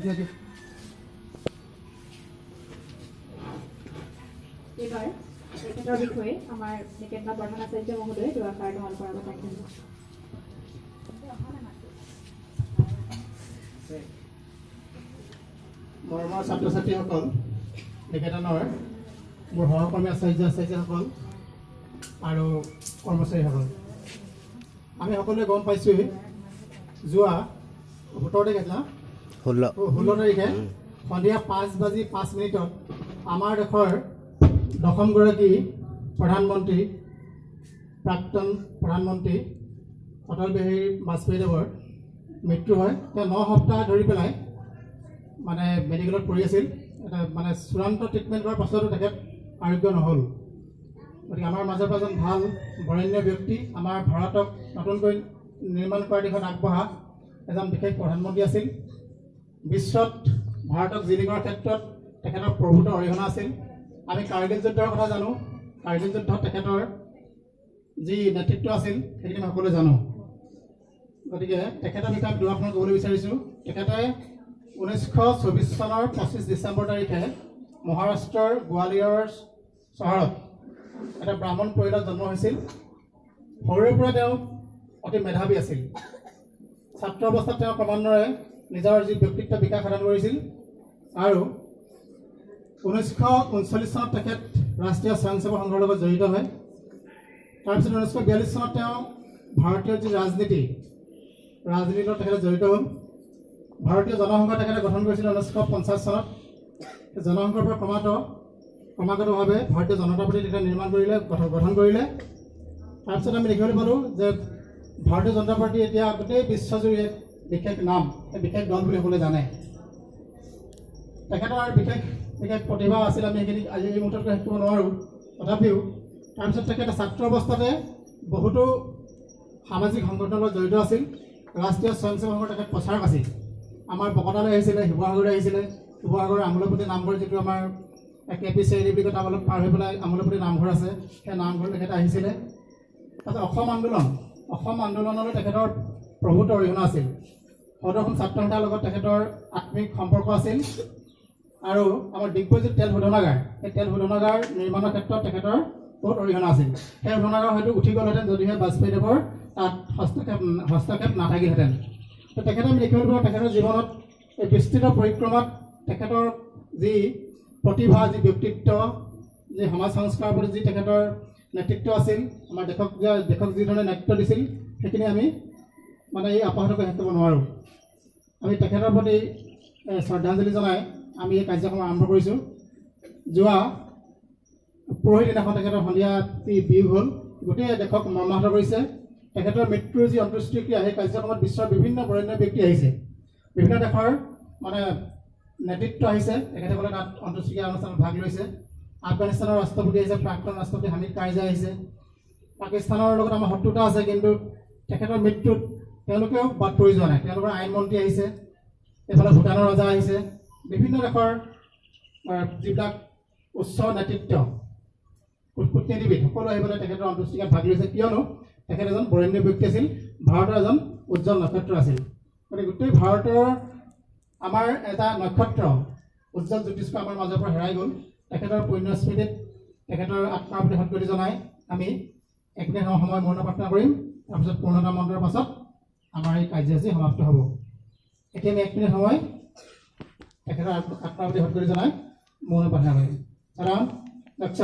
দিয়া দিয়া। এইবাৰ তেখেতৰ বিষয়ে আমাৰ নিকেতনৰ প্ৰধান আচাৰ্য মহোদয়ে দুআষাৰ ঢাল কৰাব পাৰিব। মৰমৰ ছাত্ৰ ছাত্ৰীসকল, নিকেতনৰ মোৰ সহকৰ্মী আচাৰ্য আচাৰ্যসকল আৰু কৰ্মচাৰীসকল, আমি সকলোৱে গম পাইছোঁৱেই যোৱা 17 তাৰিখ আছিল, 16। 16 তাৰিখে সন্ধিয়া 5 বাজি 5 মিনিটত আমাৰ দেশৰ দশমগৰাকী প্ৰধানমন্ত্ৰী, প্ৰাক্তন প্ৰধানমন্ত্ৰী অটল বিহাৰী বাজপেয়ীদেৱৰ মৃত্যু হয়। তেওঁ 9 সপ্তাহ ধৰি পেলাই মানে মেডিকেলত পৰি আছিল। এটা মানে চূড়ান্ত ট্ৰিটমেণ্ট কৰাৰ পাছতো তেখেত আৰোগ্য নহ'ল। গতিকে আমাৰ মাজৰ পৰা এজন ভাল বৰেণ্য ব্যক্তি, আমাৰ ভাৰতক নতুনকৈ নিৰ্মাণ কৰাৰ দিশত আগবঢ়া এজন বিশেষ প্ৰধানমন্ত্ৰী আছিল। বিশ্বত ভাৰতক জিলিকোৱাৰ ক্ষেত্ৰত তেখেতৰ প্ৰভূত অৰিহণা আছিল। আমি কাৰ্গিল যুদ্ধৰ কথা জানো। কাৰ্গিল যুদ্ধত তেখেতৰ যি নেতৃত্ব আছিল, সেইখিনি আমি সকলোৱে জানো। গতিকে তেখেতৰ বিষয়ে আমি দুআষাৰ ক'বলৈ বিচাৰিছোঁ। তেখেতে 1924 চনৰ 25 ডিচেম্বৰ তাৰিখে মহাৰাষ্ট্ৰৰ গোৱালিয়ৰ চহৰত এটা ব্ৰাহ্মণ পৰিয়ালত জন্ম হৈছিল। সৰুৰে পৰা তেওঁ অতি মেধাৱী আছিল। ছাত্ৰ অৱস্থাত তেওঁ ক্ৰমান্বয়ে নিজৰ যি ব্যক্তিত্ব বিকাশ সাধন কৰিছিল আৰু 1939 চনত তেখেত ৰাষ্ট্ৰীয় স্বয়ংসেৱক সংঘৰ লগত জড়িত হয়। তাৰপিছত 1942 চনত তেওঁ ভাৰতীয় যি ৰাজনীতি, ৰাজনীতিৰ লগত তেখেতে জড়িত হ'ল। ভাৰতীয় জনসংঘ তেখেতে গঠন কৰিছিল 1950 চনত। জনসংঘৰ পৰা ক্ৰমাগতভাৱে ভাৰতীয় জনতা পাৰ্টী তেখেতে নিৰ্মাণ কৰিলে, গঠন কৰিলে। তাৰপিছত আমি দেখিবলৈ পালোঁ যে ভাৰতীয় জনতা পাৰ্টী এতিয়া গোটেই বিশ্বজুৰি এক বিশেষ নাম, এক বিশেষ দল বুলি সকলোৱে জানে। তেখেতৰ বিশেষ বিশেষ প্ৰতিভা আছিল, আমি সেইখিনি আজি এই মুহূৰ্তত শেষ কৰিব নোৱাৰোঁ। তথাপিও তাৰপিছত তেখেতে ছাত্ৰ অৱস্থাতে বহুতো সামাজিক সংগঠনৰ লগত জড়িত আছিল। ৰাষ্ট্ৰীয় স্বয়ংসেৱক সংঘৰ তেখেত প্ৰচাৰক আছিল। আমাৰ বকতালৈ আহিছিলে, শিৱসাগৰলৈ আহিছিলে। শিৱসাগৰৰ আমোলাপট্টি নামঘৰ, যিটো আমাৰ কে পি চাৰিআলি বুলি কয়, তাত অলপ পাৰ হৈ পেলাই আমোলাপট্টি নামঘৰ আছে, সেই নামঘৰত তেখেতে আহিছিলে। তাৰপিছত অসম আন্দোলন, অসম আন্দোলনলৈ তেখেতৰ প্ৰভূত অৰিহণা আছিল। সদৌ অসম ছাত্ৰ সন্থাৰ লগত তেখেতৰ আত্মিক সম্পৰ্ক আছিল আৰু আমাৰ ডিগবৈ যি তেল শোধনাগাৰ, সেই তেল শোধনাগাৰ নিৰ্মাণৰ ক্ষেত্ৰত তেখেতৰ বহুত অৰিহণা আছিল। সেই শোধনাগাৰ হয়তো উঠি গ'লহেঁতেন, যদিহে বাজপেয়ীদেৱৰ তাত হস্তক্ষেপ নাথাকিলহেঁতেন। তো তেখেতে আমি দেখিবলৈ পাওঁ, তেখেতৰ জীৱনত এই বিস্তৃত পৰিক্ৰমাত তেখেতৰ যি প্ৰতিভা, যি ব্যক্তিত্ব, যি সমাজ সংস্কাৰৰ প্ৰতি যি তেখেতৰ নেতৃত্ব আছিল, আমাৰ দেশক যিধৰণে নেতৃত্ব দিছিল, সেইখিনি আমি মানে এই অপাহতকৈ শেষ কৰিব নোৱাৰোঁ। আমি তেখেতৰ প্ৰতি শ্ৰদ্ধাঞ্জলি জনাই আমি এই কাৰ্যক্ৰম আৰম্ভ কৰিছোঁ। যোৱা পৰহি দিনাখন তেখেতৰ সন্ধিয়া যি বিয়োগ হ'ল, গোটেই দেশক মৰ্মাহত কৰিছে। তেখেতৰ মৃত্যুৰ যি অন্ত্যেষ্টিক্ৰিয়া, সেই কাৰ্যক্ৰমত বিশ্বৰ বিভিন্ন বৰেণ্য ব্যক্তি আহিছে, বিভিন্ন দেশৰ মানে নেতৃত্ব আহিছে। তেখেতসকলে তাত অন্ত্যেষ্টিক্ৰিয়া অনুষ্ঠানত ভাগ লৈছে। আফগানিস্তানৰ ৰাষ্ট্ৰপতি আহিছে, প্ৰাক্তন ৰাষ্ট্ৰপতি হামিদ কাৰজাই আহিছে। পাকিস্তানৰ লগত আমাৰ শত্ৰুতা আছে, কিন্তু তেখেতৰ মৃত্যুত তেওঁলোকেও বাদ পৰি যোৱা নাই। তেওঁলোকৰ আইন মন্ত্ৰী আহিছে, এইফালে ভূটানৰ ৰজা আহিছে। বিভিন্ন দেশৰ যিবিলাক উচ্চ নেতৃত্ব, কূটনীতিবিদ, সকলো আহি পেলাই তেখেতৰ অন্ত্যেষ্টিক্ৰিয়াত ভাগ লৈছে। কিয়নো তেখেত এজন বৰেণ্য ব্যক্তি আছিল, ভাৰতৰ এজন উজ্জ্বল নক্ষত্ৰ আছিল। গতিকে গোটেই ভাৰতৰ আমাৰ এটা নক্ষত্ৰ, উজ্জ্বল জ্যোতিষ্ক আমাৰ মাজৰ পৰা হেৰাই গ'ল। তেখেতৰ পুণ্য স্মৃতিত, তেখেতৰ আত্মাৰ প্ৰতি সদগতি জনাই আমি এক মিনিট সময় মৌন প্ৰাৰ্থনা কৰিম। তাৰপিছত পূৰ্ণতা মন্ত্ৰৰ পাছত আমাৰ এই কাৰ্যসূচী সমাপ্ত হ'ব। এতিয়া আমি এক মিনিট সময় তেখেতৰ আত্মাৰ প্ৰতি সদগতি জনাই মৌন প্ৰাৰ্থনা কৰিম। সাধাৰণ দক্ষ।